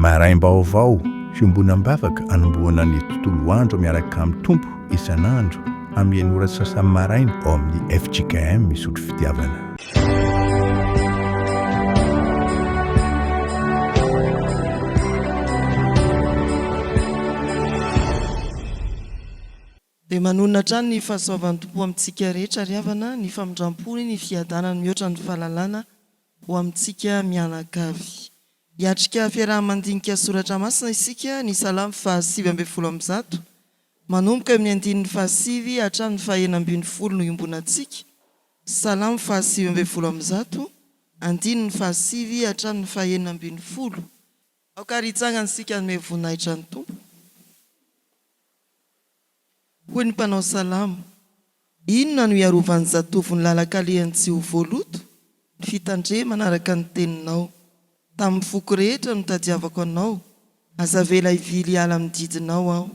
Maraim-baovao, fiombonam-bavaka anombohana ny tontolo andro miaraka amin'ny Tompo isan'andro amin'ny enina ora sy sasany maraina ao amin'ny fjkm Isotry Fitiavana. Dia manonona hatrany ny fahasoavan'ny Tompo amintsika rehetra ry havana, ny famindram-pony, ny fiadanany mihoatra ny fahalalana ho amintsika mianakavy. Hiatrika fiaraha-mandinika soratra masina isika, ny Salamo faha 119, manomboka eo amin'ny andininy faha sivy hatramin'ny faha 16 no iombonantsika, Salamo faha 119, andininy faha sivy hatramin'ny faha 16. Aoka ary hitsangana isika hanome voninahitra ny Tompo. Hoy ny mpanao salamo, Inona no hiarovan'ny zatovo ny lalan-kalehany tsy ho voaloto? Ny fitandremana araka ny teninao. Tamin'ny foko rehetra no tadiavako anao, aza avela hivily hiala amin'ny didinao aho.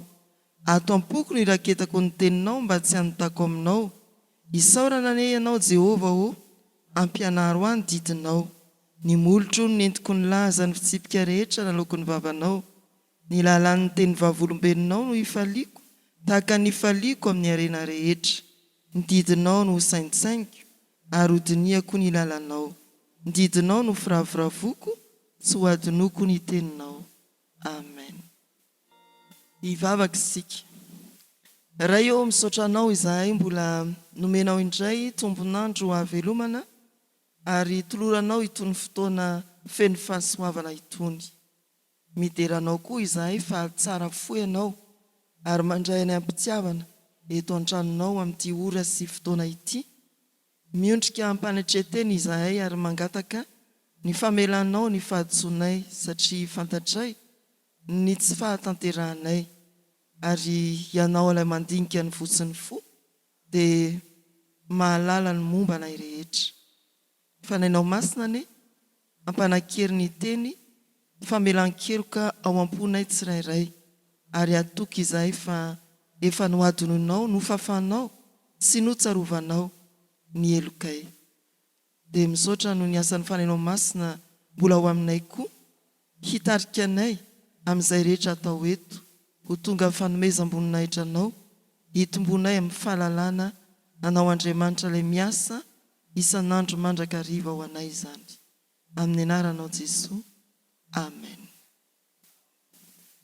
Ato am-poko no iraketako ny teninao mba tsy hanotako aminao. Isaorana anie ianao, Jehovah ô, ampianaro ahy ny didinao. Ny molotro no nentiko nilaza ny fitsipika rehetra naloaky ny vavanao. Ny lalàn'ny teny vavolombelonao no ifaliako, tahaka ny ifaliako amin'ny harena rehetra. Ny didinao no hosaintsainiko, ary hodinihako ny lalanao. Ny didinao no firavoravoako, tsy hohadinoiko ny teninao. Amen. Hivavaka isika. Ray ô, misaotra Anao izahay mbola nomenao indray tombon'andro hahavelomana ary toloranao itony fotoana feno fahasoavana itony. Midera Anao koa izahay fa tsara fo Ianao ary mandray anay am-pitiavana eto an-tranonao amin'ity ora sy fotoana ity. Miondrika am-panetren-tena izahay ary mangataka ny famelanao ny fahadisoanay satria fantatray ny tsy fahatanterahanay ary Ianao ilay mandinika ny voa sy ny fo dia mahalala ny momba anay rehetra. Fanahinao Masina anie hampanakery ny teny famelan-keloka ao am-ponay tsirairay ary hatoky izahay fa efa nohadinoinao, nofafanao sy notsarovanao ny helokay. Dia misaotra noho ny asan'ny Fanahinao Masina mbola ao aminay koa hitarika anay amin'izay rehetra atao eto ho tonga fanomezam-boninahitra Anao, hitombonay amin'ny fahalalana Anao Andriamanitra ilay miasa isan'andro mandrakariva ho anay izany. Amin'ny anaranao Jesoa. Amen.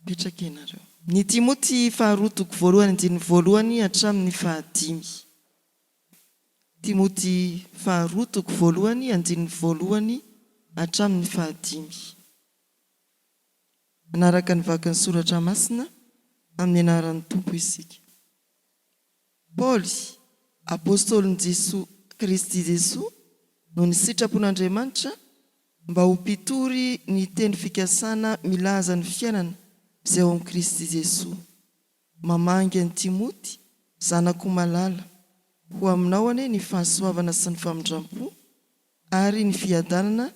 Mipetraka ianareo. Ny Timoty faharoa toko voalohany andininy voalohany hatramin'ny fahadimy. Timoty faharoa toko voalohany andininy voalohany hatramin'ny fahadimy. Hanaraka ny vakin'ny soratra masina amin'ny anaran'ny Tompo isika. Paoly, apostolin'i Jesoa Kristy Jesoa, noho ny sitrapon'Andriamanitra, mba ho mpitory ny teny fikasana milaza ny fiainana izay ao amin'i Kristy Jesoa. Mamangy an'i Timoty, zanako malala, ho aminao anie ny fahasoavana sy ny famindram-po ary ny fiadanana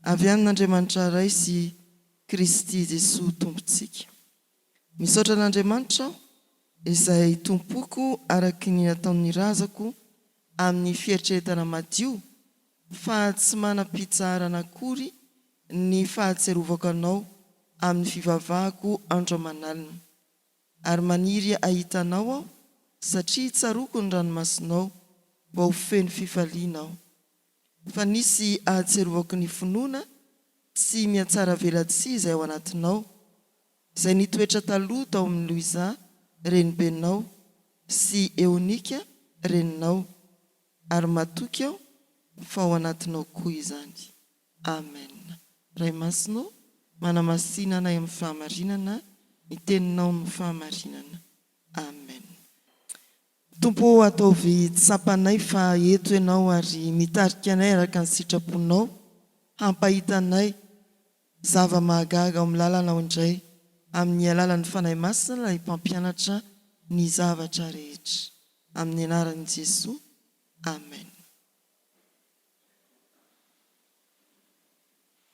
avy amin'Andriamanitra Ray sy Kristy Jesoa Tompontsika. Misaotra an'Andriamanitra aho, izay Tompoko araky ny nataon'ny razako amin'ny fieritreretana madio, fa tsy manam-pitsaharana akory ny fahatsiarovako anao amin'ny fivavahako andro aman'alina. Ary maniry hahita anao aho, satria tsaroako ny ranomasonao, mba ho feno fifaliana aho. Fa nisy ahatsiarovako ny finoana tsy mihatsaravelatsihy izay ao anatinao, izay nitoetra taloha tao amin'i Loiza renibenao sy Eonika reninao, ary matoky aho fa ao anatinao koa izany. Amen. Ray Masina ô, manamasina anay amin'ny fahamarinana, ny Teninao no fahamarinana. Amen. Tompo ô, ataovy tsapanay fa eto Ianao ary mitarika anay araka ny sitraponao, hampahita anay zava-mahagaga ao amin'ny lalanao indray, amin'ny alalan'ny Fanahy Masina ilay Mpampianatra ny zavatra rehetra. Amin'ny anaran'i Jesoa. Amen.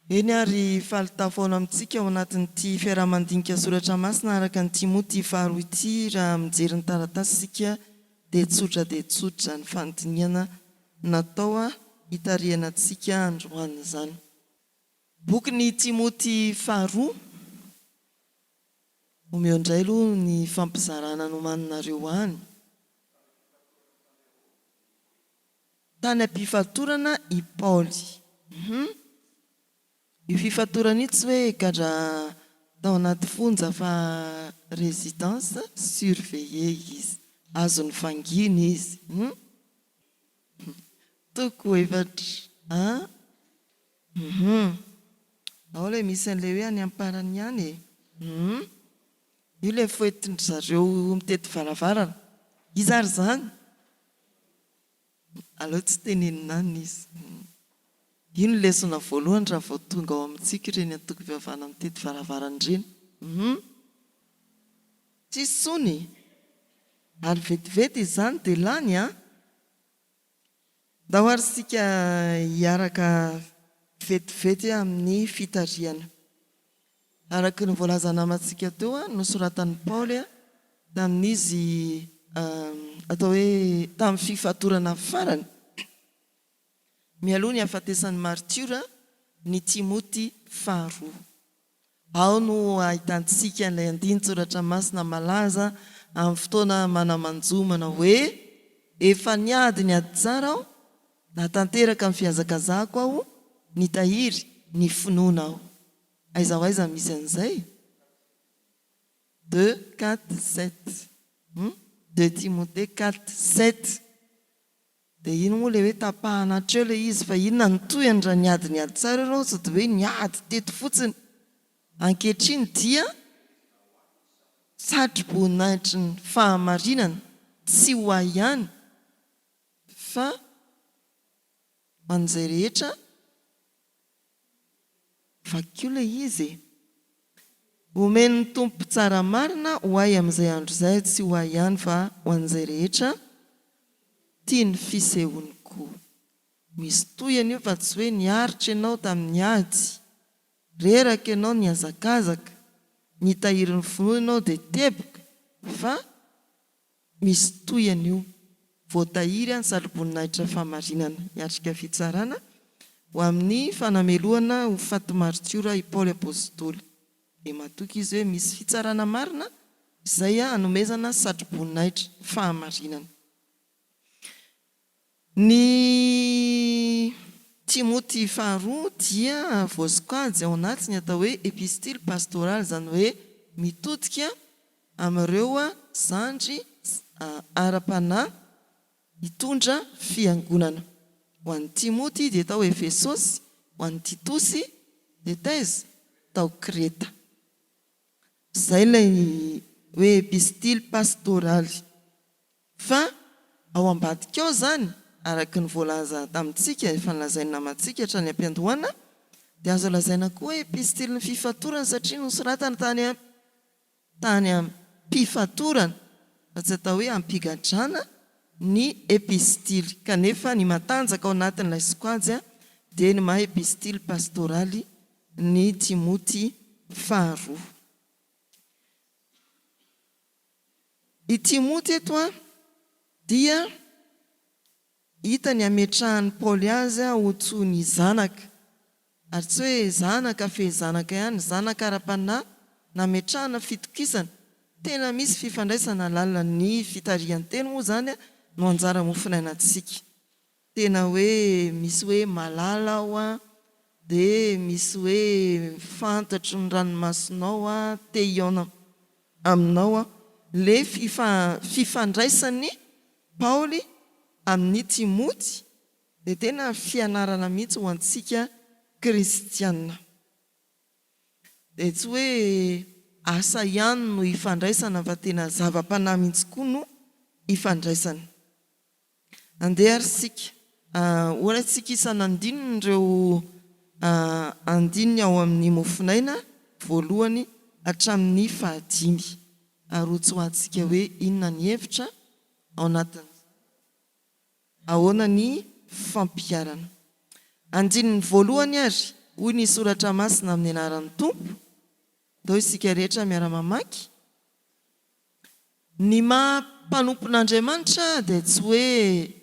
Eny ary, faly tafahaona amintsika ao anatin'ity fiaraha-mandinika soratra masina araka ny Timoty faharoa ity. Raha mijery ny taratasy isika dia tsotra dia tsotra ny fandinihana natao hitarihana antsika androany izany. Bokin'i Timoty faharoa. Omeo indray aloha ny fampizarana nomaninareo any. Tany am-pifatorana i Paoly. Hum. Io fifatorana io tsy hoe gadra tao anaty fonja fa résidence surveillée izy. Azon'ny vangiana izy. Hum. Toko efatra a. Hum. Ao ilay misy an'ilay hoe any am-parany ihany e. Hum. Io ilay foetin-dry zareo mitety varavarana. Iza ary izany? Aleo tsy tenenina any izy. Io no lesona voalohany raha vao tonga ao amintsika ireny antokom-pivavahana mitety varavarana ireny. Hum. Tsisy tsony. Ary vetivety izany dia lany an! Ndao ary isika hiaraka vetivety amin'ny fitarihana. Araka ny voalazan'ny namantsika teo, nosoratan'i Paoly tamin'izy atao hoe tamin'ny fifatorana farany mialoha ny hahafatesan'ny martiora ny Timoty faharoa. Ao no ahitantsika ilay andinin-tsoratra masina malaza amin'ny fotoana mana-manjo manao hoe, Efa niady ny ady tsara aho, nahatanteraka ny fihazakazahako aho, nitahiry ny finoana aho. Aiza ho aiza misy an'izay? Deux, quatre, sept. Hum? Deux Timothée quatre, sept. Dia iny moa ilay hoe tapahana hatreo ilay izy fa inona no tohiny raha niady niady tsara ianao sao dia hoe niady teto fotsiny. Ankehitriny dia satroboninahitry ny fahamarinana tsy ho ahy ihany fa ho an'izay rehetra Vakio ilay izy e! Omen'ny Tompo mpitsara marina ho ahy amin'izay andro izay, tsy ho ahy ihany fa ho an'izay rehetra tia ny fisehoany koa. Misy tohiny io fa tsy hoe niaritra ianao tamin'ny ady, reraka ianao nihazakazaka, nitahiry ny finoana ianao dia teboka fa Misy tohiny io. Voatahiry ny satroboninahitra fahamarinana. Hiatrika fitsarana ho amin'ny fanamelohana ho faty maritiora i Paoly Apostoly. Dia matoky izy hoe misy fitsarana marina izay hanomezana satroboninahitra fahamarinana. Ny Timoty faharoa dia voasokajy ao anatin'ny atao hoe epistily pastoraly, izany hoe mitodika amin'ireo zandry ara-panahy hitondra fiangonana. Ho an'i Timoty dia tao Efesosy, ho an'i Titosy dia taiza? Tao Kreta. Izay ilay hoe epistily pastoraly. Fa ao ambadika ao izany, araka ny voalaza tamintsika, efa nolazain'ny namantsika hatrany am-piandohana, dia azo lazaina koa hoe epistilin'ny fifatorana satria nosoratana tany tany am-pifatorana, fa tsy atao hoe am-pigadrana ny epistily. Kanefa ny matanjaka ao anatin'ilay sokajy dia ny maha epistily pastoraly ny Timoty faharoa. I Timoty eto dia hita ny hametrahan'i Paoly azy ho toy ny zanaka, ary tsy hoe zanaka fe zanaka ihany, zanaka ara-panahy nametrahana fitokisana, tena misy fifandraisana lalina, ny fitarihan-teny moa izany no anjara mofonainantsika. Tena hoe misy hoe malala aho an, dia misy hoe fantatro ny ranomasonao an, te hihaona aminao aho. Le fifandraisan'i Paoly amin'i Timoty dia tena fianarana mihitsy ho antsika kristiana. Dia tsy hoe asa ihany no ifandraisana fa tena zava-panahy mihitsy koa no ifandraisana. Andeha ary isika horaintsika isan'andininy ireo andininy ao amin'ny mofonaina voalohany hatramin'ny fahadimy ary hotsoahantsika hoe inona ny hevitra ao anatin'izany, ahoana ny fampiharana. Andininy voalohany ary, hoy ny Soratra Masina amin'ny anaran'ny Tompo, ndao isika rehetra miara-mamaky, Ny maha mpanompon'Andriamanitra dia tsy hoe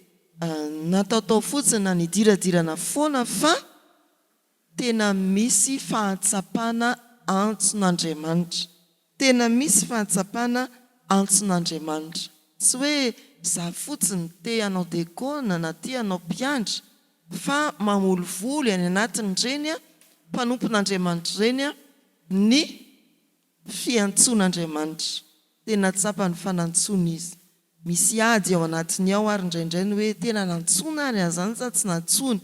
nataotao fotsiny na nidiradirana foana fa tena misy fahatsapana antson'Andriamanitra. Tena misy fahatsapana antson'Andriamanitra. Tsy hoe za fotsiny te hanao dekona na te hanao mpiandry fa mamolivoly any anatin'ireny mpanompon'Andriamanitra ireny ny fiantsoan'Andriamanitra. Tena tsapany fa nantsoina izy. Misy ady ao anatiny ao ary indraindray ny hoe tena nantsoina ary aho izany sa tsy nantsoina.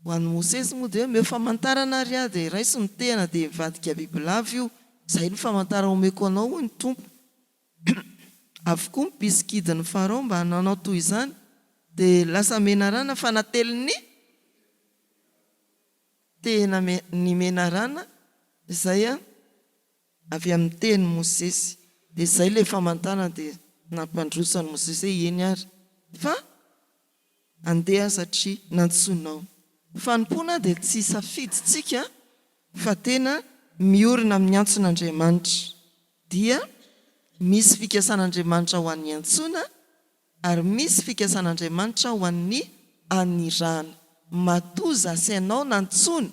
Ho an'i Mosesy moa dia hoe omeo famantarana ary aho dia raiso ny tehana dia mivadika bibilava io, izay no famantarana omeko anao hoy ny Tompo. Avokoa ny mpisikidin'i Farao mba nanao toy izany dia lasa menarana fa natelin'ny tehina ny menarana izay avy amin'ny tehin'i Mosesy. Dia izay ilay famantarana dia nampandroso an'i Mosesy hoe eny ary fa Andeha satria nantsoinao. Fanompoana dia tsy safidintsika fa tena miorina amin'ny antson'Andriamanitra. Dia misy fikasan'Andriamanitra ho an'ny antsoina ary misy fikasan'Andriamanitra ho an'ny anirahana. Matoa za sy ianao nantsoina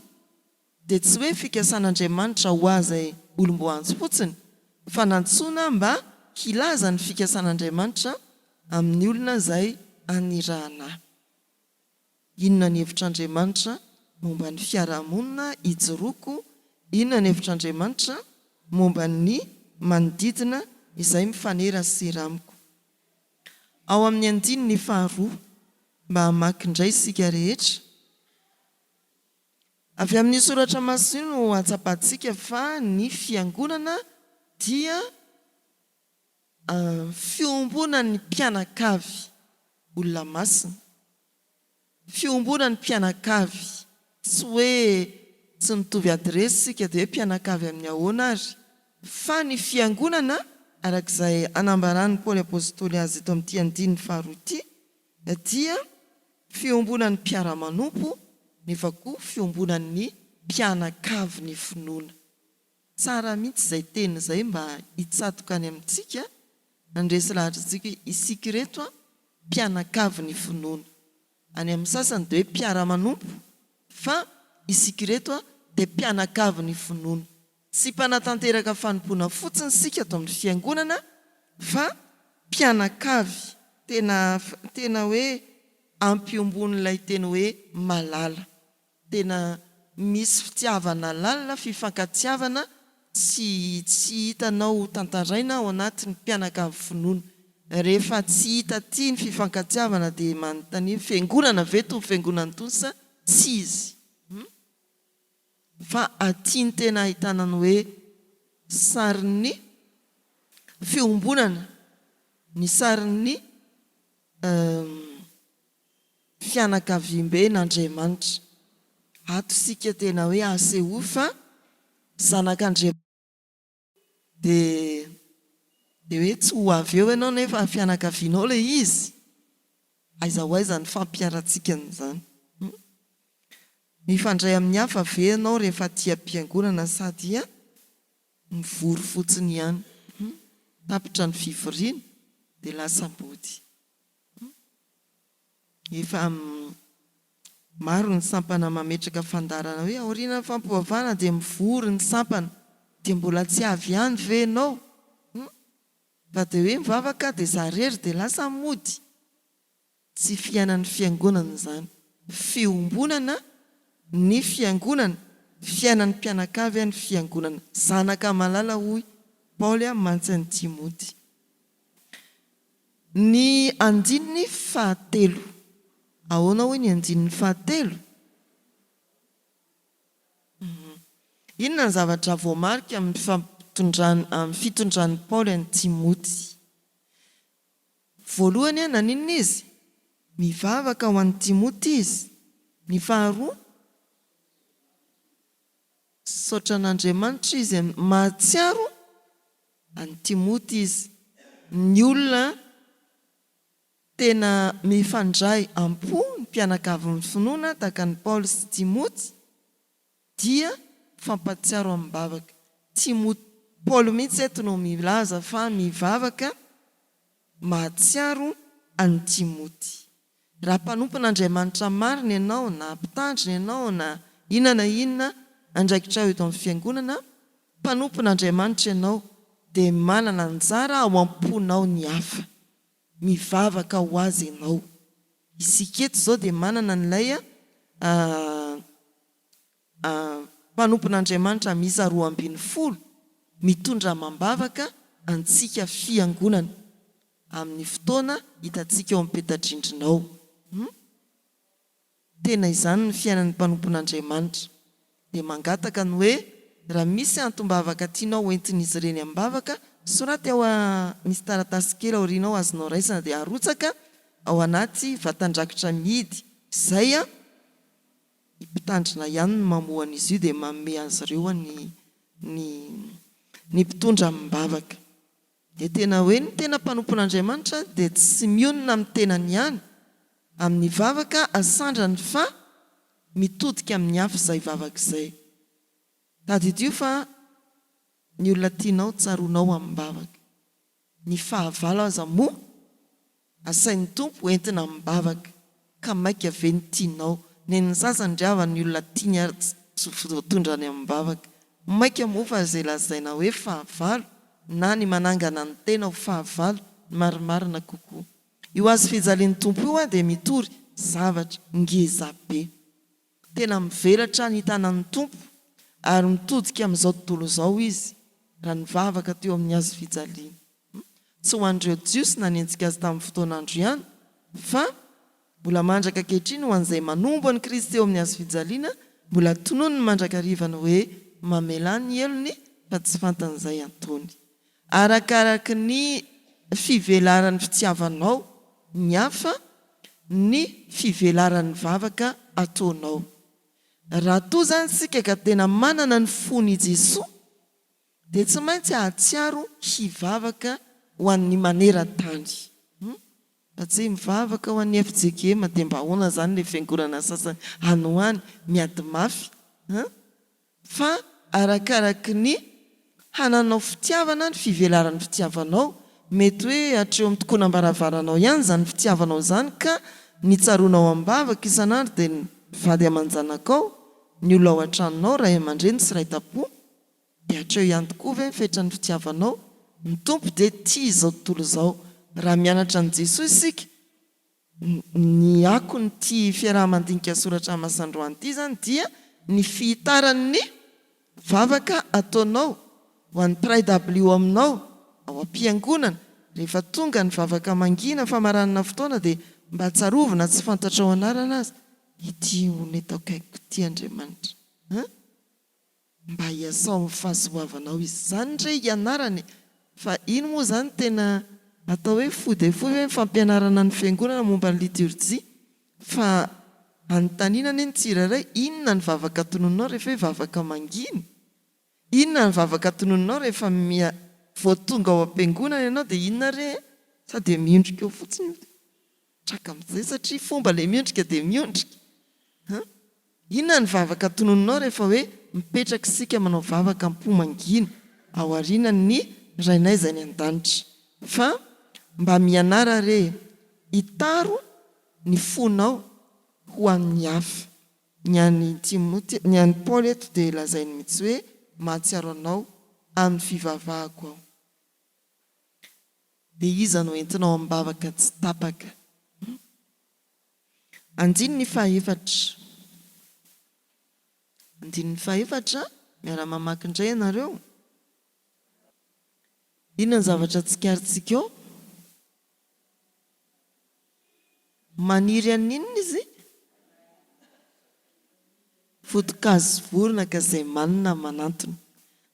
dia tsy hoe fikasan'Andriamanitra ho azy olom-boantso fotsiny, fa nantsoina mba hilaza ny fikasan'Andriamanitra amin'ny olona izay anirahana ahy. Inona ny hevitr'Andriamanitra momba ny fiarahamonina ijoroako? Inona ny hevitr'Andriamanitra momba ny manodidina izay mifanerasera amiko? Ao amin'ny andininy faharoa, mba hamaky indray isika rehetra. Avy amin'io soratra masina io no ahatsapantsika fa ny Fiangonana dia fiombonan'ny mpianakavy, olona masina. Fiombonan'ny mpianakavy. Tsy hoe tsy mitovy adiresy isika dia hoe mpianakavy amin'ny ahoana ary. Fa ny Fiangonana, araka izay anambaran'i Paoly Apostoly azy eto amin'ity andininy faharoa ity, dia Fiombonan'ny mpiara-manompo nefa koa fiombonan'ny mpianakavy ny finoana. Tsara mihitsy izay teny izay mba hitsatoka any amintsika, handresy lahatra antsika hoe isika ireto mpianakavy ny finoana. Any amin'ny sasany dia hoe mpiara-manompo fa isika ireto dia mpianakavy ny finoana. Tsy mpanatanteraka fanompoana fotsiny isika ato amin'ny Fiangonana fa mpianakavy, tena tena hoe ampiombon'ilay teny hoe malala. Tena misy fitiavana lalina, fifankatiavana tsy tsy hitanao ho tantaraina ao anatin'ny mpianakavy finoana. Rehefa tsy hita aty ny fifankatiavana dia manontania, fiangonana ve itony fiangonana itony sa tsy izy? Hum? Fa aty ny tena ahitana ny hoe sarin'ny fiombonana, ny sarin'ny fianakaviamben'Andriamanitra. Ato isika tena hoe asehoy fa zanak'Andriamanitra. Dia dia hoe tsy ho avy eo ianao nefa fianakavianao ilay izy? Aiza ho aiza ny fampiharantsika an'izany? Hum? Mifandray amin'ny hafa ve ianao rehefa aty am-piangonana sa dia mivory fotsiny ihany? Hum? Tapitra ny fivoriana dia lasa mody. Efa maro ny sampana mametraka fandaharana hoe aorianan'ny fampivavahana dia mivory ny sampana. Dia mbola tsy avy ihany ve ianao? Hum? Fa dia hoe mivavaka dia za rery dia lasa mody. Tsy fiainan'ny fiangonana izany. Fiombonana ny fiangonana, fiainan'ny mpianakavy ny fiangonana. Zanaka malala hoy Paoly mantsy an'i Timoty. Ny andininy fahatelo. Ahoana hoy ny andininy fahatelo? Inona ny zavatra voamarika amin'ny fampitondran amin'ny fitondran'i Paoly an'i Timoty? Voalohany, naninona izy? Mivavaka ho an'i Timoty izy. Ny faharoa, misaotra an'Andriamanitra izy, mahatsiaro an'i Timoty izy. Ny olona tena mifandray am-po ny mpianakavin'ny finoana tahaka an'i Paoly sy Timoty dia mifampahatsiaro amim-bavaka. Timoty, Paoly mihitsy eto no milaza fa mivavaka mahatsiaro an'i Timoty. Raha mpanompon'Andriamanitra marina ianao na mpitandrina ianao na inona na inona andraikitrao eto amin'ny fiangonana, mpanompon'Andriamanitra ianao. dia manana anjara ao am-ponao ny hafa. Mivavaka ho azy ianao. Isika eto izao dia manana an'ilay mpanompon'Andriamanitra miisa 12 mitondra amam-bavaka antsika fiangonana amin'ny fotoana hitantsika eo amin'ny peta-drindrina ao. Tena izany ny fiainan'ny mpanompon'Andriamanitra. Dia mangataka ny hoe raha misy antom-bavaka tianao ho entin'izy ireny am-bavaka, soraty ao misy taratasy kely aoriana ao azonao raisina dia arotsaka ao anaty vatan-drakitra mihidy izay ny mpitandrina ihany no mamoha an'izy io dia manome azy ireo ny ny ny mpitondra amim-bavaka. Dia tena hoe ny tena mpanompon'Andriamanitra dia tsy mionona amin'ny tenany ihany, amin'ny vavaka asandrany fa mitodika amin'ny hafa izay vavaka izay. Tadidio fa ny olona tianao tsaroanao amim-bavaka. Ny fahavalo aza moa asain'ny Tompo entina amim-bavaka ka maika ve ny tianao? Nen'ny sasany ry havana ny olona tiany ary tsy voatondrany amim-bavaka. Maika moa fa izay lazaina hoe fahavalo na ny manangana ny tena ho fahavalo ny marimarina kokoa. Io hazo fijalian'ny Tompo io dia mitory zavatra ngeza be. Tena mivelatra ny tanan'ny Tompo ary mitodika amin'izao tontolo izao Izy raha nivavaka teo amin'ny hazo fijaliana. Tsy ho an'ireo Jiosy nanenjika Azy tamin'ny fotoan'andro ihany, fa mbola mandraka ankehitriny ho an'izay manombo an'i Kristy eo amin'ny hazo fijaliana, mbola tononiny mandrakariva ny hoe mamelà ny helony fa tsy fantany izay ataony. Arakaraky ny fivelaran'ny fitiavanao ny hafa ny fivelaran'ny vavaka ataonao. Raha toa izany isika ka tena manana ny fon'i Jesoa dia tsy maintsy hahatsiaro hivavaka ho an'ny maneran-tany. Fa tsy hoe mivavaka ho an'ny fjkm dia mba ahoana izany ilay fiangonana sasany any ho any miady mafy an! Fa arakaraky ny hananao fitiavana ny fivelaran'ny fitiavanao, mety hoe hatreo amin'ny tokonam-baravaranao ihany izany fitiavanao izany ka ny tsaroanao am-bavaka isan'andro dia ny vady aman-janakao, ny olona ao an-tranonao, ray aman-dreny sy ray tam-po, Dia hatreo ihany tokoa ve ny fetran'ny fitiavanao? Ny Tompo dia tia izao tontolo izao. Raha mianatra an'i Jesoa isika, ny akon'ity fiaraha-mandinika soratra masina androany ity izany dia ny fihitaran'ny vavaka ataonao ho an'ny mpiray dabilio aminao ao am-piangonana. Rehefa tonga ny vavaka mangina famaranana fotoana dia mba tsarovy na tsy fantatrao anarana aza, ity olona eto akaikiko ity Andriamanitra an! Mba hiasao amin'ny fahasoavanao izy. Izany re hianarana e! Fa ino moa izany tena atao hoe fohy dia fohy ve ny fampianarana ny fiangonana momba ny liturjia? Fa anontaniana anie ny tsirairay, inona ny vavaka tononinao rehefa hoe vavaka mangina? Inona ny vavaka tononinao rehefa miha vao tonga ao am-piangonana ianao dia inona re e? Sa dia miondrika eo fotsiny io dia traka amin'izay satria fomba ilay miondrika dia miondrika an! Inona ny vavaka tononinao rehefa hoe mipetraka isika manao vavaka am-po mangina ao aorianan'ny Rainay izay any an-danitra? Fa mba mianara re e! Hitaro ny fonao ho an'ny hafa. Ny an'i Timoty, ny an'i Paoly eto dia lazainy mihitsy hoe mahatsiaro anao amin'ny fivavahako aho. Dia iza no entinao am-bavaka tsy tapaka? Andininy fahaefatra. Andininy fahaefatra, miara-mamaky indray ianareo. Inona ny zavatra tsikaritsika ao? Maniry an'inona izy? Foto-kazo vorona ka izay manina manantona.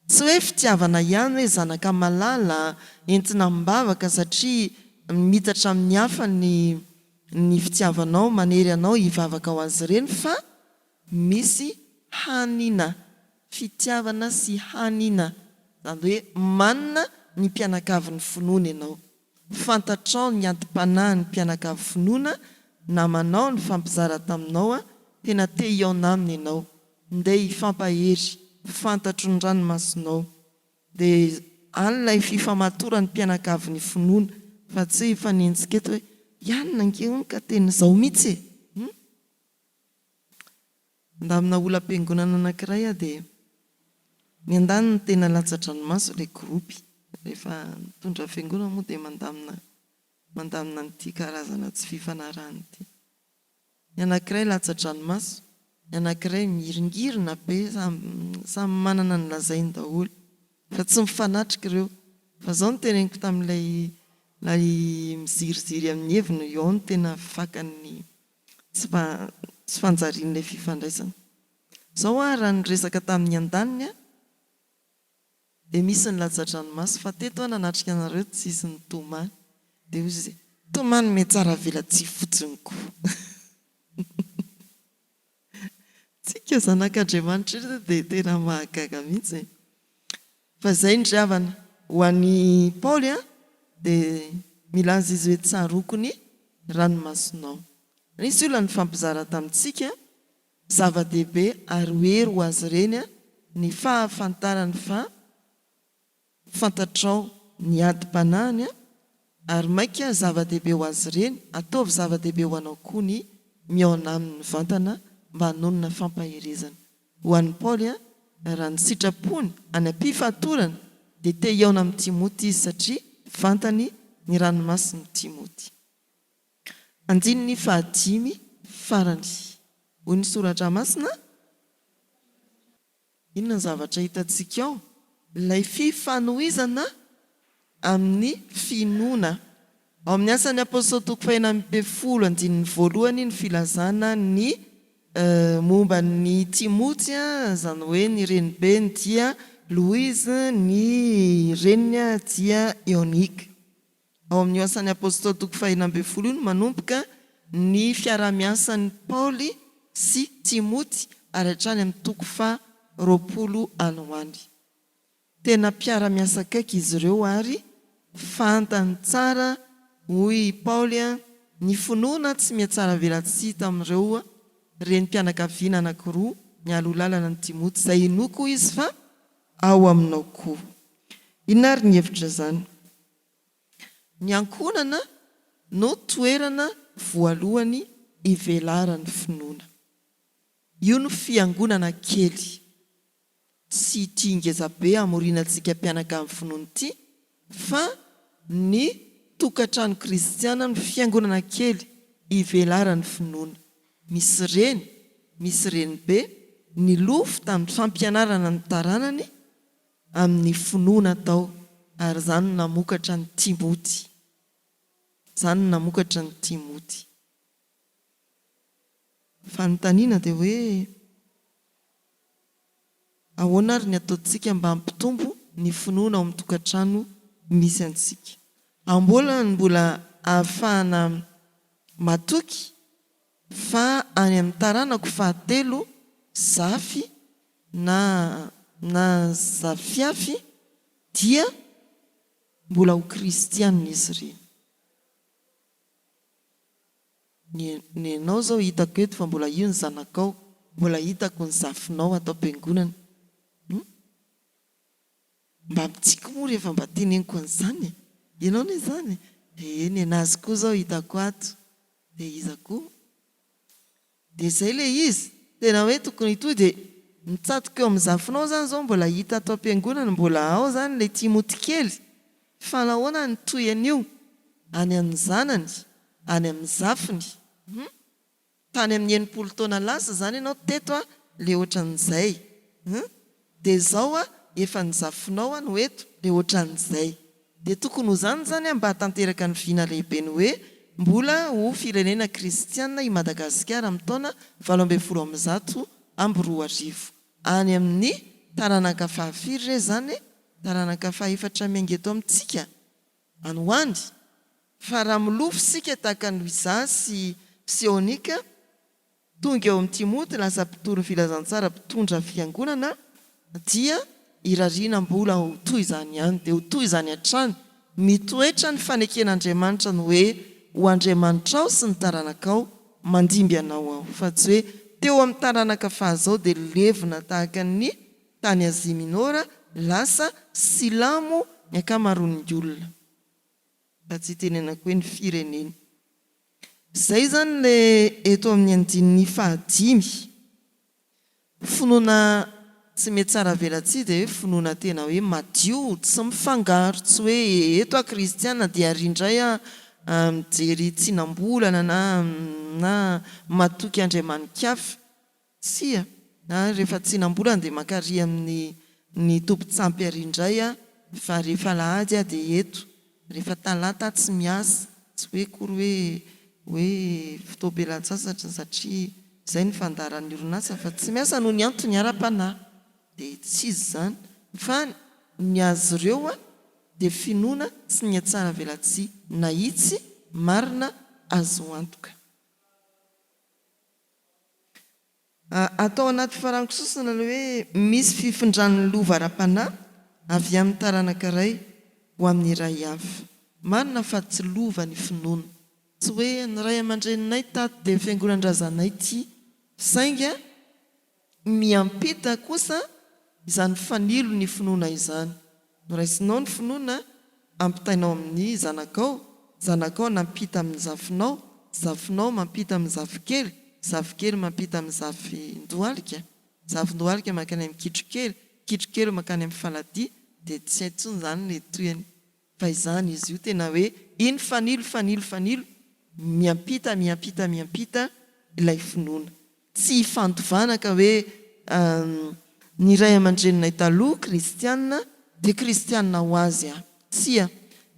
Tsy hoe fitiavana ihany hoe zanaka malala entina amim-bavaka satria mitatra amin'ny hafa ny ny fitiavanao manery anao hivavaka ho azy ireny fa misy hanina, fitiavana sy hanina, izany hoe manina ny mpianakavin'ny finoana ianao. Fantatrao ny anti-panahin'ny mpianakavy finoana, namanao nifampizara taminao a, tena te hihaona aminy ianao. Ndeha hifampahery, fantatro ny ranomasonao. Dia any ilay fifamatoran'ny mpianakavin'ny finoana, fa tsy hoe hifanenjika eto hoe, i anona ange hono ka tena izao mihitsy e! Hum? Nandamina olam-piangonana anankiray aho dia ny andaniny tena latsa-dranomaso ilay gropy. Rehefa mitondra fiangonana moa dia mandamina mandamina an'ity karazana tsy fifanarahana ity. Ny anankiray latsa-dranomaso, ny anankiray mihiringirina be, samy manana ny lazainy daholo. Fa tsy mifanatrika ireo. Fa izao no teneniko tamin'ilay ilay miziriziry amin'ny heviny, eo no tena fakan'ny tsy tsy fanjarian'ilay fifandraisana. Izao aho raha niresaka tamin'ny andaniny aho, Dia misy ny latsa-dranomaso fa teto aho nanatrika anareo tsisy nitomany. Dia hoy izy, tomany mihatsara velatsihy fotsiny koa. Tsika zanak'Andriamanitra ireto dia tena mahagaga mihitsy e. Fa izay ny ry havana, ho an'i Paoly an, dia milaza izy hoe tsaroako ny ranomasonao. Nisy olona nifampizara tamintsika Zava-dehibe ary hery ho azy ireny ny fahafantarany fa fantatrao ny adim-panahiny ary mainka zava-dehibe ho azy ireny, ataovy zava-dehibe ho anao koa ny mihaona aminy mivantana mba hanonona fampaherezana. Ho an'i Paoly, raha ny sitrapony any am-pifatorana dia te hihaona amin'i Timoty izy satria fantany ny ranomasin'i Timoty. Andininy fahadimy farany. Hoy ny Soratra Masina, Inona ny zavatra hitantsika ao? Ilay fifanohizana amin'ny finoana. Ao amin'ny Asan'ny Apostoly toko fahenina ambinifolo andininy voalohany ny filazana ny momba an'i Timoty, izany hoe ny renibeny dia Loise, ny reniny dia Eonika. Ao amin'io Asan'ny Apostoly toko fahenina ambinifolo io no manomboka ny fiaraha-miasan'i Paoly sy Timoty ary hatrany amin'ny toko faha 20 any ho any. Tena mpiara-miasa akaiky izy ireo ary fantany tsara, hoy i Paoly, ny finoana tsy mihatsaravelatsihy tamin'ireo renim-pianakaviana anankiroa nialoha lalana an'i Timoty, izay inoako, hoy izy, fa ao aminao koa. Inona ary ny hevitra izany? Ny ankohonana no toerana voalohany ivelaran'ny finoana. Io no fiangonana kely. Tsy ity ngezabe hamoriana antsika mpianakavin'ny finoana ity fa ny tokantrano kristiana no fiangonana kely ivelaran'ny finoana. Misy reny, misy renibe nilofo tamin'ny fampianarana ny taranany amin'ny finoana tao ary izany no namokatra an'i Timoty. Izany no namokatra an'i Timoty. Fanontaniana dia hoe, ahoana ary ny ataontsika mba hampitombo ny finoana ao amin'ny tokantrano misy antsika? Ambola no mbola ahafahana matoky fa any amin'ny taranako fahatelo, zafy na na zafiafy dia mbola ho kristianina izy ireny. Ny nenao zao hitako eto fa mbola io ny zanakao, mbola hitako ny zafinao ato am-piangonana. Hum? Mba mitsiky moa rehefa mba teneniko an'izany e! Ianao anie izany e! Ee, nenazy koa zao hitako ato. Dia iza koa? Dia izay ilay izy, tena hoe tokony hitohy dia mitsatoka eo amin'ny zafinao izany izao mbola hita ato am-piangonana, mbola ao izany ilay Timoty kely, fa nahoana ny toy an'io? Any amin'ny zanany, any amin'ny zafiny, hum? Tany amin'ny 60 taona lasa izany ianao teto a, le ohatran'izay, hum? Dia izao a, efa ny zafinao a no eto, le ohatran'izay. Dia tokony ho izany izany mba hahatanteraka ny vina lehibe ny hoe mbola ho firenena kristiana i Madagasikara amin'ny taona 2018. Any amin'ny taranaka fahafiry re izany e? Taranaka fahefatra miainga eto amintsika? Any ho any. Fa raha milofo isika tahaka an'i Luisa sy Sionika, Tonga eo amin'i Timoty, lasa mpitory ny filazantsara, mpitondra fiangonana, dia irariana mbola ho toy izany ihany, dia ho toy izany hatrany. Mitoetra ny faneken'Andriamanitra ny hoe ho Andriamanitrao sy ny taranakao mandimby anao aho, fa tsy hoe teo amin'ny taranaka fahazao dia levona tahaka ny tany Azia Minora, lasa silamo ny ankamaroan'ny olona. Mba tsy hitenenako hoe ny firenena. Izay izany ilay eto amin'ny andininy fahadimy. Finoana tsy mihatsaravelatsihy dia hoe finoana tena hoe madio, tsy mifangaro, tsy hoe eto aho kristiana dia ary indray aho mijery tsinam-bolana na na matoky andriamani-kafa. Tsia, na rehefa tsinam-bolana dia mankary amin'ny ny tompon-tsampy ary indray aho fa rehefa alahady aho dia eto, rehefa talata aho tsy miasa, tsy hoe akory hoe hoe fotoam-pialan-tsasatra satria izay ny fandaharan'ny orinasa fa tsy miasa noho ny antony ara-panahy dia tsy izy izany fa ny azy ireo dia finoana tsy nihatsaravelatsihy nahitsy, marina, azo antoka. Atao anaty farango sosona ilay hoe misy fifindran'ny lova ara-panahy avy amin'ny taranaka iray ho amin'ny iray hafa. Marina fa tsy lova ny finoana. Tsy hoe ny ray aman-dreninay tato dia fiangonan-drazanay ity. Saingy miampita kosa izany fanilo ny finoana izany. Noraisinao ny finoana, ampitainao amin'ny zanakao, zanakao nampita amin'ny zafinao, zafinao mampita amin'ny zafikely, zafikely mampita amin'ny zafindohalika, zafindohalika mankany amin'ny kitrokely, kitrokely mankany amin'ny faladia, dia tsy hay intsony izany ilay tohiny. Fa izany izy io tena hoe iny fanilo fanilo fanilo, miampita miampita miampita ilay finoana. Tsy ifandovana ka hoe ny ray aman-dreninay taloha kristiana dia kristiana ho azy aho. Tsia,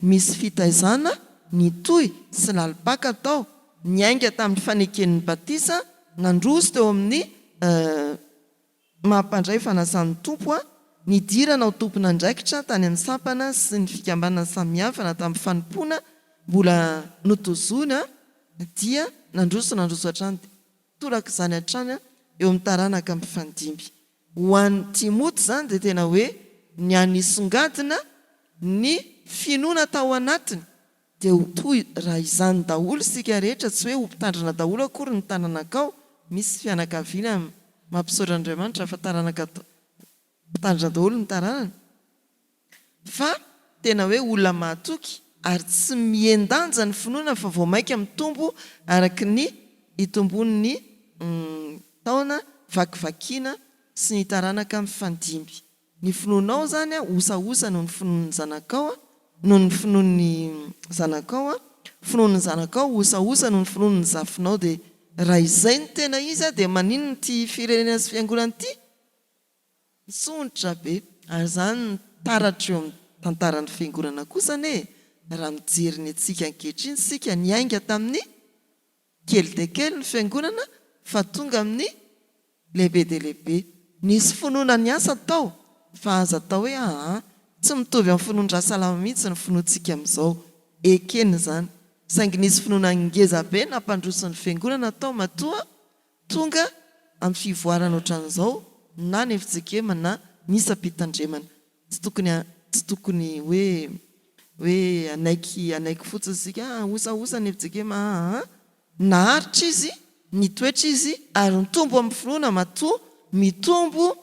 misy fitaizana nitohy sy lalim-paka tao, niainga tamin'ny faneken'ny batisa, nandroso teo amin'ny maha mpandray fanasan'ny Tompo aho, nidirana ho tompon'andraikitra tany amin'ny sampana sy ny fikambanana samihafa na tamin'ny fanompoana mbola notozoina dia nandroso nandroso hatrany dia toraka izany hatrany eo amin'ny taranaka mifandimby. Ho an'i Timoty izany dia tena hoe ny hanisongadina ny finoana tao anatiny dia ho toy raha izany daholo isika rehetra, tsy hoe ho mpitandrina daholo akory ny tananakao, misy fianakaviana mampisaotra an'Andriamanitra fa taranaka mpitandrina daholo ny taranany, fa tena hoe olona mahatoky ary tsy mihen-danja ny finoana fa vao mainka mitombo araka ny itomboan'ny taona vakivakiana sy ny taranaka mifandimby. Ny finoanao izany osaosa noho ny finoan'ny zanakao, noho ny finoan'ny zanakao, finoan'ny zanakao osaosa noho ny finoan'ny zafinao dia raha izay no tena izy dia maninona ity firenena sy fiangonana ity? Misondrotra be. Ary izany no taratra eo amin'ny tantaran'ny fiangonana kosa anie e! Raha mijery ny antsika ankehitriny isika niainga tamin'ny kely dia kely ny fiangonana fa tonga amin'ny lehibe dia lehibe. Nisy finoana niasa tao fa aza atao hoe aa tsy mitovy amin'ny finoan-dRasalama mihitsy ny finoantsika amin'izao. Ekena izany. Saingy nisy finoana ngeza be nampandroso ny fiangonana tao matoa tonga amin'ny fivoarana ohatran'izao na ny fjkm na ny isam-pitandremana. Tsy tokony tsy tokony hoe hoe hanaiky hanaiky fotsiny isika ah osaosa ny fjkm aa. Naharitra izy, nitoetra izy ary nitombo amin'ny finoana matoa mitombo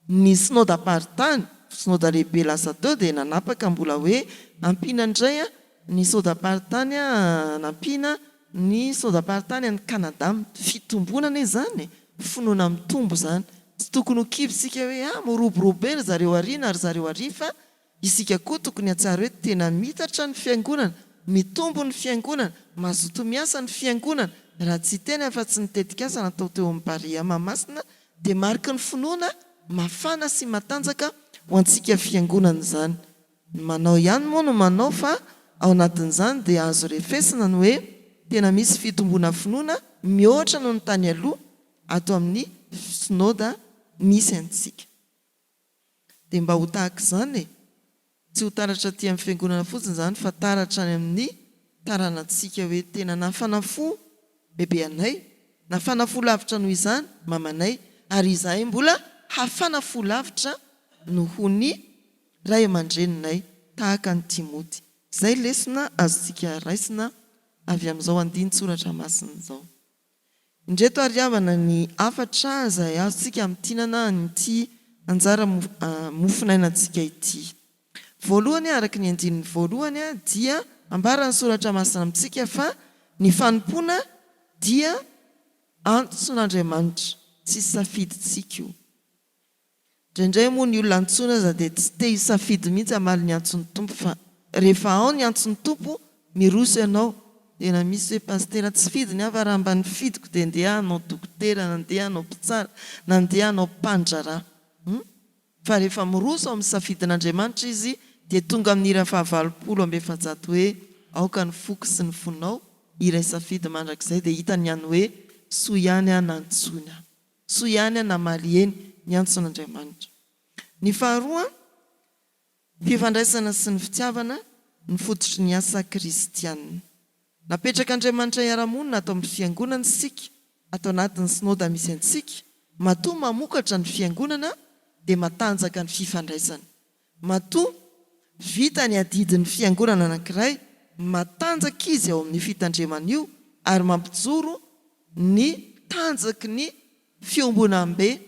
Ny Synodamparitany, Synoda lehibe lasa teo dia nanapaka mbola hoe ampiana indray ny Synodamparitany nampiana ny Synodamparitany any Canada. Fitomboana anie izany e! Finoana mitombo izany. Tsy tokony ho kivy isika hoe ah miroborobo be ry zareo ary na ry zareo ary fa Isika koa tokony hahatsiaro hoe tena miitatra ny Fiangonana, mitombo ny Fiangonana, mazoto miasa ny Fiangonana, raha tsy hiteny afa-tsy ny tetikasa natao teo amin'ny Barea Mahamasina dia mariky ny finoana mafana sy matanjaka ho antsika Fiangonana izany. Ny manao ihany moa no manao fa ao anatin'izany dia azo refesina ny hoe tena misy fitomboana finoana mihoatra noho ny tany aloha ato amin'ny Synoda misy antsika. Dia mba ho tahaka izany e! Tsy ho taratra aty amin'ny fiangonana fotsiny izany fa taratra any amin'ny taranantsika hoe tena nafana fo bebe anay, nafana fo lavitra noho izany mamanay ary izahay mbola hafana fo lavitra noho ny ray aman-dreninay tahaka an'i Timoty. Izay lesona azontsika raisina avy amin'izao andinin-tsoratra masina izao. Indreto ary havana ny hafatra izay azontsika amintinana an'ity anjara mofonainantsika ity. Voalohany, araka ny andininy voalohany dia ambaran'ny Soratra Masina amintsika fa ny fanompoana dia antson'Andriamanitra, tsy safidintsika io. Indraindray moa ny olona antsoina aza dia tsy te hisafidy mihitsy hamaly ny antson'ny Tompo fa rehefa ao ny antson'ny Tompo, miroso ianao. Tena misy hoe pasitera tsy fidiny aho fa raha mba nifidiko dia ndeha hanao dokotera na ndeha hanao mpitsara na ndeha hanao mpandraharaha. Hum. Fa rehefa miroso ao amin'ny safidin'Andriamanitra izy dia tonga amin'ny hira faha 480 hoe aoka ny foko sy ny fonao hiray safidy mandrakizay dia hitany ihany hoe soa ihany aho nantsoina. Soa ihany aho namaly eny ny antson'Andriamanitra. Ny faharoa, fifandraisana sy ny fitiavana ny fototry ny asa kristiana. Napetrak'Andriamanitra hiara-monina ato amin'ny Fiangonana isika, ato anatin'ny Synoda misy antsika. Matoa mamokatra ny Fiangonana dia matanjaka ny fifandraisana. Matoa vita ny adidin'ny Fiangonana anankiray, matanjaka izy ao amin'io fitandremana io ary mampijoro ny tanjaky ny fiombonambe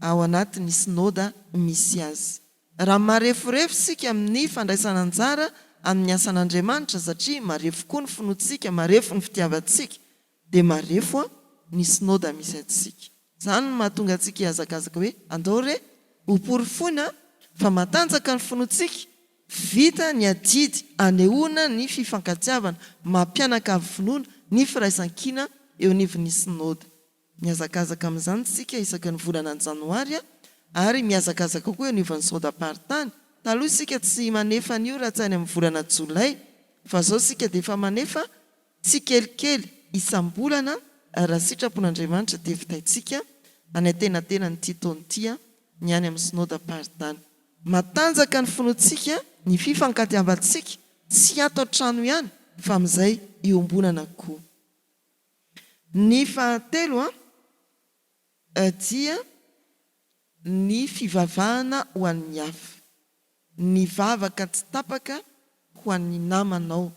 ao anatin'ny Synoda misy azy. Raha mareforefo isika amin'ny fandraisana anjara amin'ny asan'Andriamanitra, satria marefo koa ny finoantsika, marefo ny fitiavantsika, dia marefo ny synoda misy antsika. Izany no mahatonga antsika hihazakazaka hoe, andao re, hoporofoina fa matanjaka ny finoantsika, vita ny adidy anehoana ny fifankatiavana maha-mpianakavy finoana, ny firaisankina eo anivon'ny synoda. Mihazakazaka amin'izany isika isaky ny volana janoary ary mihazakazaka koa eo anivon'ny Sodam-paritany. Taloha isika tsy manefa an'io raha tsy any amin'ny volana jolay fa izao isika dia efa manefa tsikelikely isam-bolana ary raha sitrapon'Andriamanitra dia vitaintsika any antenatenan'ity taona ity ny any amin'ny Synodam-paritany. Matanjaka ny finoantsika, ny fifankatiavantsika, tsy ato an-trano ihany fa amin'izay iombonana koa. Ny fahatelo dia ny fivavahana ho an'ny hafa. Ny vavaka tsy tapaka ho an'ny namanao.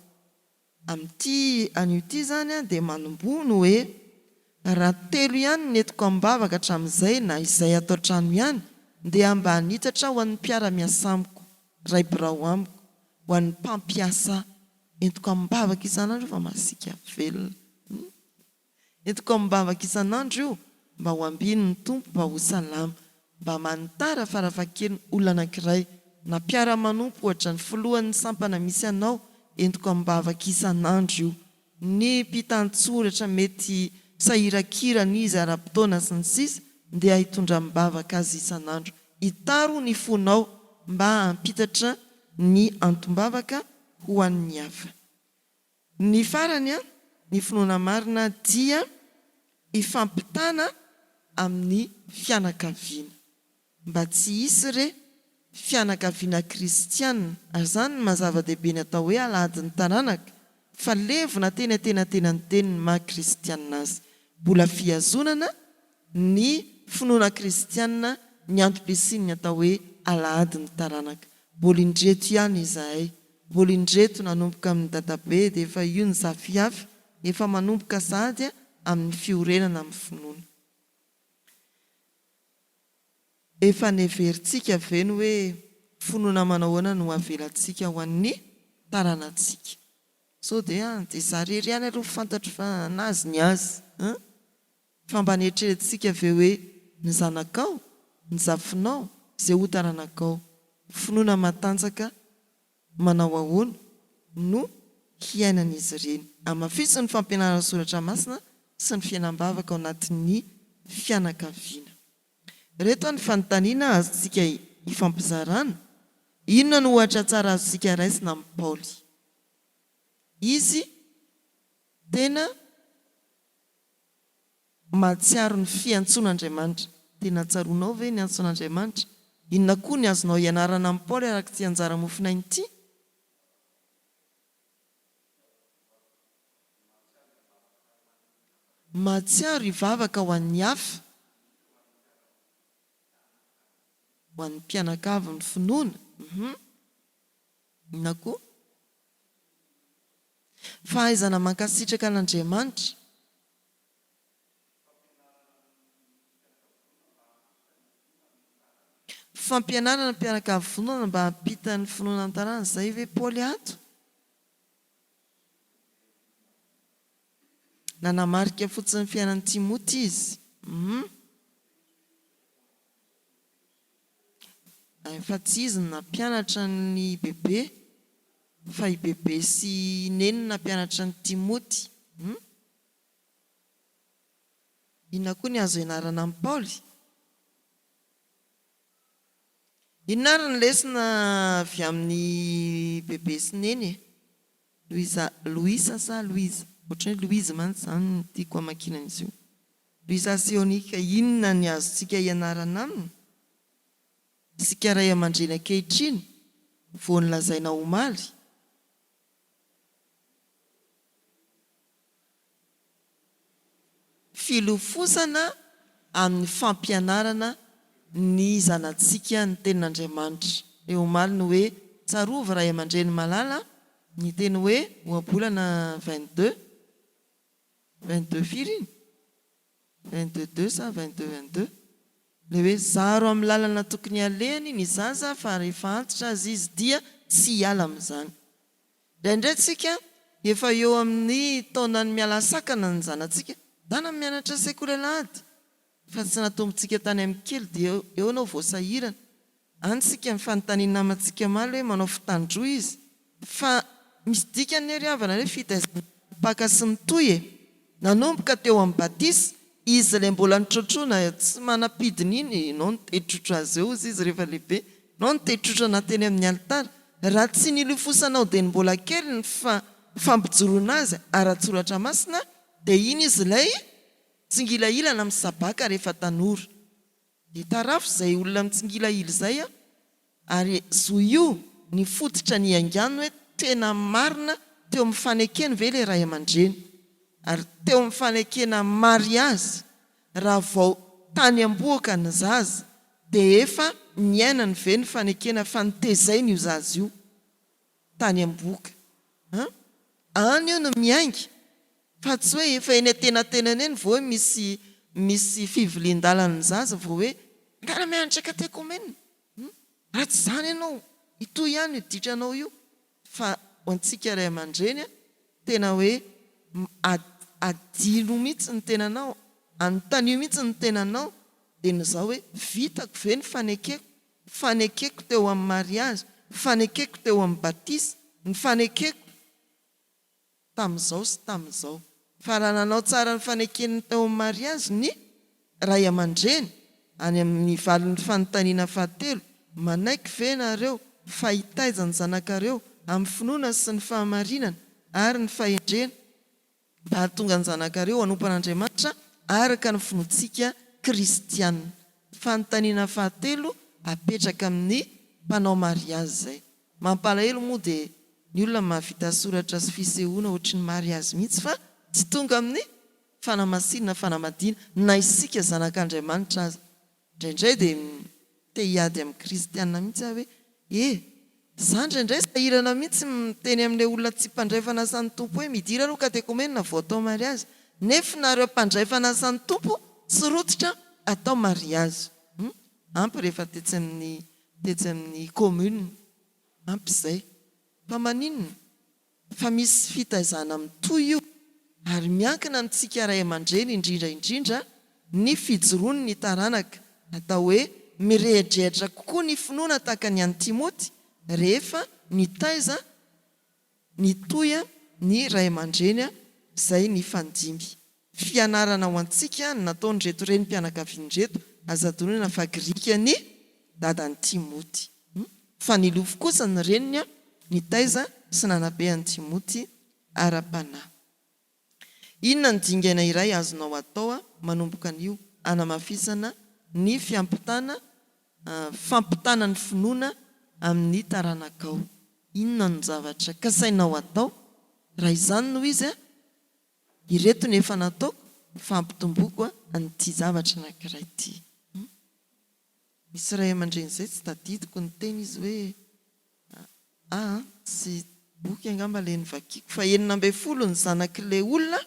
Amin'ity anio ity izany dia manomboha ny hoe, raha telo ihany ny entiko am-bavaka hatramin'izay na izay ato an-trano ihany dia mba hanitatra ho an'ny mpiara-miasa amiko, ray birao amiko, ho an'ny mpampiasa Entiko amim-bavaka isan'andro io fa masiaka velona. Entiko amim-bavaka isan'andro io mba ho ambinin'ny Tompo, mba ho salama. Mba manitara farafahakeliny olona anankiray, na mpiara-manompo ohatra, ny filohan'ny sampana misy anao, entiko amim-bavaka isan'andro io. Ny mpitan-tsoratra mety sahirankirana izy ara-potoana sy ny sisa ndeha hitondra amim-bavaka azy isan'andro. Itaro ny fonao mba hampitatra ny antom-bavaka ho an'ny hafa. Ny farany, ny finoana marina dia ifampitana amin'ny fianakaviana. Mba tsy hisy re fianakaviana kristiana, ary izany no maha zava-dehibe ny atao hoe alahadin'ny taranaka, fa levona teny antenatenany teny ny maha kristiana azy. Mbola fihazonana ny finoana kristiana ny antom-pisian'ny atao hoe alahadin'ny taranaka. Mbola indreto ihany izahay. Mbola indreto nanomboka amin'ny dadabe dia efa io ny zafiafy efa manomboka sahady amin'ny fiorenana amin'ny finoana. Efa neverintsika ve ny hoe finoana manao ahoana no avelantsika ho an'ny taranantsika? Sao dia dia za rery ihany aloha fantatro fa anazy ny azy an! Fa mba neritreretintsika ve hoe ny zanakao, ny zafinao, izay ho taranakao, finoana matanjaka manao ahoana no hiainan'izy ireny? Hamafiso ny fampianaran'ny Soratra Masina sy ny fiainam-bavaka ao anatin'ny fianakaviana. Ireto ny fanontaniana azontsika ifampizarana, Inona no ohatra tsara azontsika raisina amin'i Paoly? Izy tena. Mahatsiaro ny fiantsoan'Andriamanitra. Tena tsaroanao ve ny antson'Andriamanitra? Inona koa ny azonao ianarana amin'i Paoly araka ity anjara mofonaina ity? Mahatsiaro hivavaka ho an'ny hafa, ho an'ny mpianakavy ny finoana. Inona koa? Fahaizana mankasitraka an'Andriamanitra. Fampianarana ny mpianakavy finoana mba hampita ny finoana an-tanàna, izay ve Paoly ato? Nanamarika fotsiny ny fiainan'i Timoty izy. Hum. Fa tsy izy no nampianatra an'i Bebe fa i Bebe sy i Neny no nampianatra an'i Timoty. Hum? Inona koa ny azo ianarana amin'i Paoly? Inona ary ny lesona avy amin'i Bebe sy Neny e? Louisa, Louisa sa Louise? Ohatran'ny hoe Louise mantsy izany no tiako hamakiana an'izy io. Louisa sy Eonika, inona ny azontsika ianarana aminy? Isika ray aman-dreny ankehitriny, vao nolazaina omaly. Filofosana amin'ny fampianarana ny zanatsika ny Tenin'Andriamanitra. Ilay omaly ny hoe, Tsarovy ray aman-dreny malala, ny teny hoe ohabolana 22, 22 firy iny? 22 deux sa 22 22? Ilay hoe zaro amin'ny lalana tokony halehany ny zaza fa rehefa antitra aza izy dia tsy hiala amin'izany. Indraindray tsika efa eo amin'ny taonan'ny miala sakana ny zanatsika, ndana mianatra sekoly alahady fa tsy natombontsika tany amin'ny kely dia eo ianao vao sahirana. Any isika mifanontanian'ny namantsika omaly hoe manao fitandroa izy fa misy dikany anie ry havana hoe fitaizana mipaka sy mitohy e! Nanomboka teo amin'ny batisa, izy ilay mbola nitrotroana tsy manam-pidiny iny, ianao no te hitrotro azy eo hozy izy rehefa lehibe, ianao no te hitrotro anaty eny amin'ny alitara. Raha tsy nilofosanao dieny mbola kely ny fampijoroana azy ara-tsoratra masina dia iny izy ilay tsingilahilana misabaka rehefa tanora. Dia tarafo izay olona mitsingilahila izay an! Ary zo io ny fototra niaingàny hoe tena marina teo amin'ny fanekeny ve ilay ray aman-dreny? Ary teo amin'ny fanekena mariazy raha vao tany am-bohoka ny zaza dia efa niainany ve ny fanekena fa notezainy io zaza io tany am-bohoka? An? Any io no miainga fa tsy hoe efa eny antenatenany eny vao hoe misy misy fivilian-dalan'ny zaza vao hoe ndana mianatra katekomena. Hum raha tsy izany ianao hitohy ihany io ditranao io fa ho antsika ray aman-dreny a tena hoe adino mihitsy ny tenanao, anontanio mihitsy ny tenanao dia ny izao hoe vitako ve ny fanekeko, fanekeko teo amin'ny mariazy, fanekeko teo amin'ny batisa, ny fanekeko tamin'izao sy tamin'izao. Fa raha nanao tsara ny fanekeny tao amin'ny mariazy ny ray aman-dreny, any amin'ny valin'ny fanontaniana fahatelo, Manaiky ve ianareo fa hitaiza ny zanakareo amin'ny finoana sy ny fahamarinana ary ny fahendrena mba hahatonga ny zanakareo hanompo an'Andriamanitra araka ny finoantsika kristiana? Fanontaniana fahatelo apetraka amin'ny mpanao mariazy izay. Mampalahelo moa dia ny olona mahavita soratra sy fisehoana ohatry ny mariazy mihitsy fa tsy tonga amin'ny fanamasinana fanambadiana na isika zanak'Andriamanitra aza. Indraindray dia te hiady amin'ny kristiana mihitsy aho hoe e! Za indraindray sahirana mihitsy miteny amin'ilay olona tsy mpandray fanasan'ny Tompo hoe midira aloha katekomena vao atao mariazy nefa nareo mpandray fanasan'ny Tompo tsy rototra atao mariazy. Hum! Ampy rehefa tetsy amin'ny tetsy amin'ny commune. Ampy izay. Fa maninona? Fa misy fitaizana mitohy io ary miankina amintsika ray aman-dreny indrindra indrindra ny fijoroany ny taranaka. Atao hoe mirehadrehatra kokoa ny finoana tahaka ny an'i Timoty rehefa nitaiza nitohy ny ray aman-dreny izay nifandimby. Fianarana ho antsika ny nataon'ireto renim-pianakaviana ireto, aza adinoina fa grika ny dadan'i Timoty. Fa nilofo kosa ny reniny nitaiza sy nanabe an'i Timoty ara-panahy. Inona ny dingana iray azonao atao manomboka anio hanamafisana ny fiampitana fampitana ny finoana amin'ny taranakao? Inona no zavatra kasainao atao? Raha izany no izy, Ireto no efa nataoko fa ampitomboiko an'ity zavatra anankiray ity. Misy ray aman-dreny izay tsy tadidiko niteny izy hoe aa tsy boky angamba ilay novakiako fa 16 ny zanak'ilay olona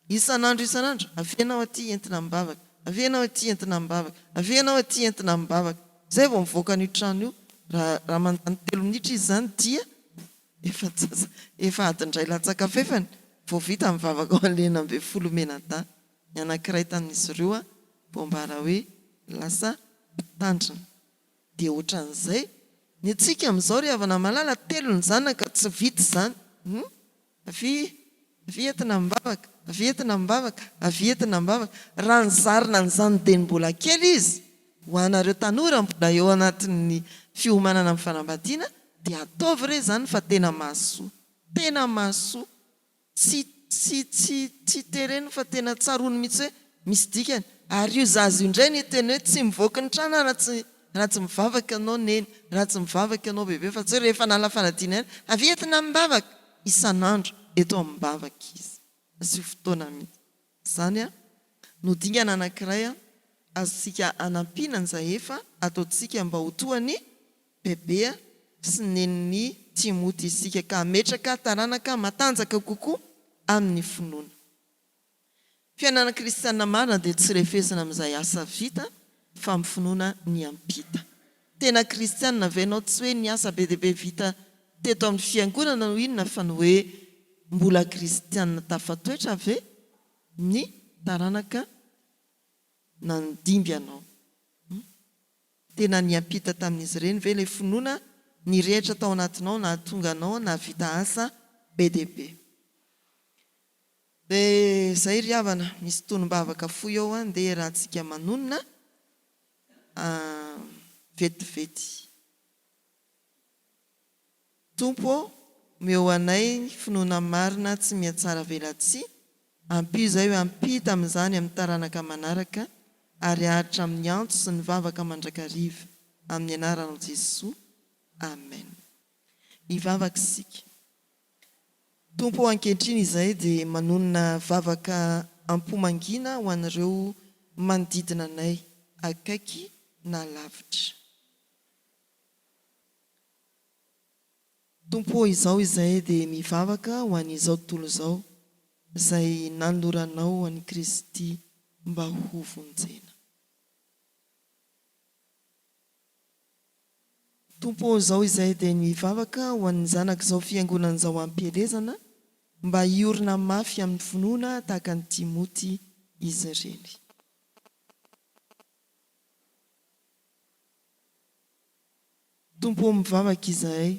isan'andro isan'andro avia ianao aty entina am-bavaka, avia ianao aty entina am-bavaka, avia ianao aty entina am-bavaka. Izay vao mivoaka an'io trano io raha raha mandany telo minitra izy izany dia Efa efa adiny iray latsaka fefany vao vita ny vavaka ho an'ny 16 mianadahy. Ny anankiray tamin'izy ireo vao ambara hoe lasa mpitandrina. Dia ohatran'izay. Ny antsika amin'izao ry havana malala, telo ny zanaka, tsy vita izany. Hum? Avia, avia entina am-bavaka, avia entina am-bavaka, avia entina am-bavaka. Raha nizarina an'izany dieny mbola kely izy, ho anareo tanora mbola eo anatin'ny fiomanana amin'ny fanambadiana, dia ataovy re izany fa tena mahasoa. Tena mahasoa. Tsy tsy tsy tsy tereny fa tena tsaroany mihitsy hoe misy dikany. Ary io zaza io indray no hiteny hoe tsy mivoaka ny trano aho raha tsy raha tsy mivavaka ianao neny, raha tsy mivavaka ianao bebe fa tsy hoe rehefa hanala fanadinana ihany, avia entina amim-bavaka! Isan'andro eto amim-bavaka izy. Asio fotoana mihitsy. Izany no dingana anankiray azontsika anampiana an'izay efa ataontsika mba ho toa an'i Bebe sy nenin'i Timoty isika ka hametraka taranaka matanjaka kokoa amin'ny finoana. Fiainana kristiana marina dia tsy refesina amin'izay asa vita fa amin'ny finoana niampita. Tena kristiana ve ianao? Tsy hoe ny asa be dia be vita teto amin'ny fiangonana no inona fa ny hoe mbola kristiana tafatoetra ve ny taranaka nandimby anao? Tena niampita tamin'izy ireny ve ilay finoana nirehitra tao anatinao nahatonga anao nahavita asa be dia be? Dia izay ry havana, misy tonom-bavaka fohy eo an, ndeha iarahantsika manonona vetivety. Tompo ô, omeo anay finoana marina tsy mihatsara velatsihy, ampio izay ho hampita amin'izany amin'ny taranaka manaraka ary haharitra amin'ny antso sy ny vavaka mandrakariva, amin'ny anaranao Jesoa, Amen. Hivavaka isika. Tompo ô, ankehitriny izahay dia manonona vavaka am-po mangina ho an'ireo manodidina anay, akaiky na lavitra. Tompo ô izao izahay dia mivavaka ho an'izao tontolo izao izay nanoloranao an'i Kristy mba ho vonjena. Tompo ô izao izahay dia mivavaka ho an'ny zanak'izao fiangonana izao am-pielezana mba hiorina mafy amin'ny finoana tahaka an'i Timoty izy ireny. Tompo ô mivavaka izahay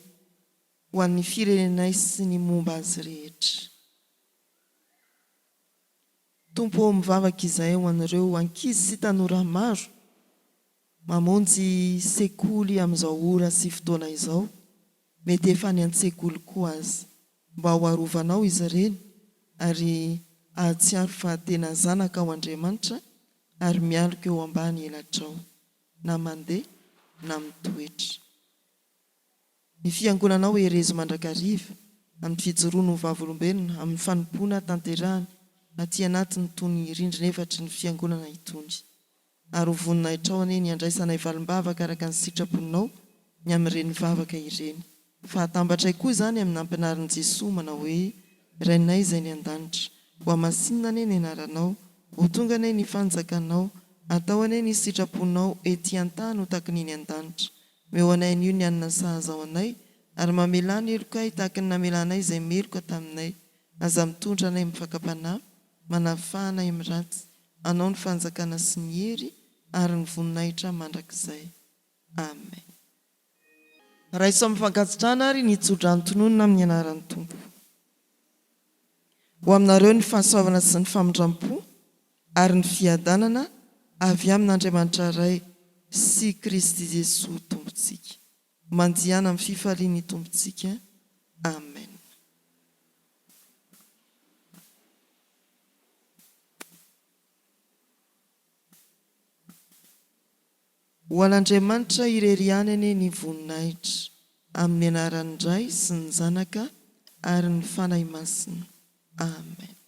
ho an'ny firenenay sy ny momba azy rehetra. Tompo ô mivavaka izahay ho an'ireo ankizy sy tanora maro mamonjy sekoly amin'izao ora sy fotoana izao, mety efa any an-tsekoly koa aza. Mba ho arovanao izy ireny ary hahatsiaro fa tena zanakao Andriamanitra ary mialoka eo ambany elatrao. na mandeha na mitoetra. Ny Fiangonanao herezo mandrakariva amin'ny fijoroany ho vavolombelona amin'ny fanompoana tanterahany aty anatin'itony rindrin'efatry ny Fiangonana itony. Ary ho voninahitrao anie ny handraisanay valim-bavaka araka ny sitraponao ny amin'ireny vavaka ireny. Fa atambatray koa izany amin'ny nampianarin'i Jesoa manao hoe, Rainay izay any an-danitra, hohamasinina anie ny anaranao, ho tonga anie ny fanjakanao, atao anie ny sitraponao ety an-tany ho taky ny eny an-danitra. Omeo anay anio ny hanina sahaza ho anay, ary mamelà ny helokay tahaky ny namelanay izay meloka taminay. Aza mitondra anay amin'ny fakam-panahy, manafaha anay amin'ny ratsy. Anao ny fanjakana sy ny hery ary ny voninahitra mandrakizay. Amen. Raiso amin'ny fankasitrahana ary ny tsodrano tononina amin'ny anaran'ny Tompo. Ho aminareo ny fahasoavana sy ny famindram-po ary ny fiadanana avy amin'Andriamanitra Ray sy Kristy Jesoa Tompontsika. Mandihana amin'ny fifalian'ny Tompontsika. Amen. Ho an'Andriamanitra irery ihany anie ny voninahitra, amin'ny anaran'ny Ray sy ny Zanaka ary ny Fanahy Masina. Amen.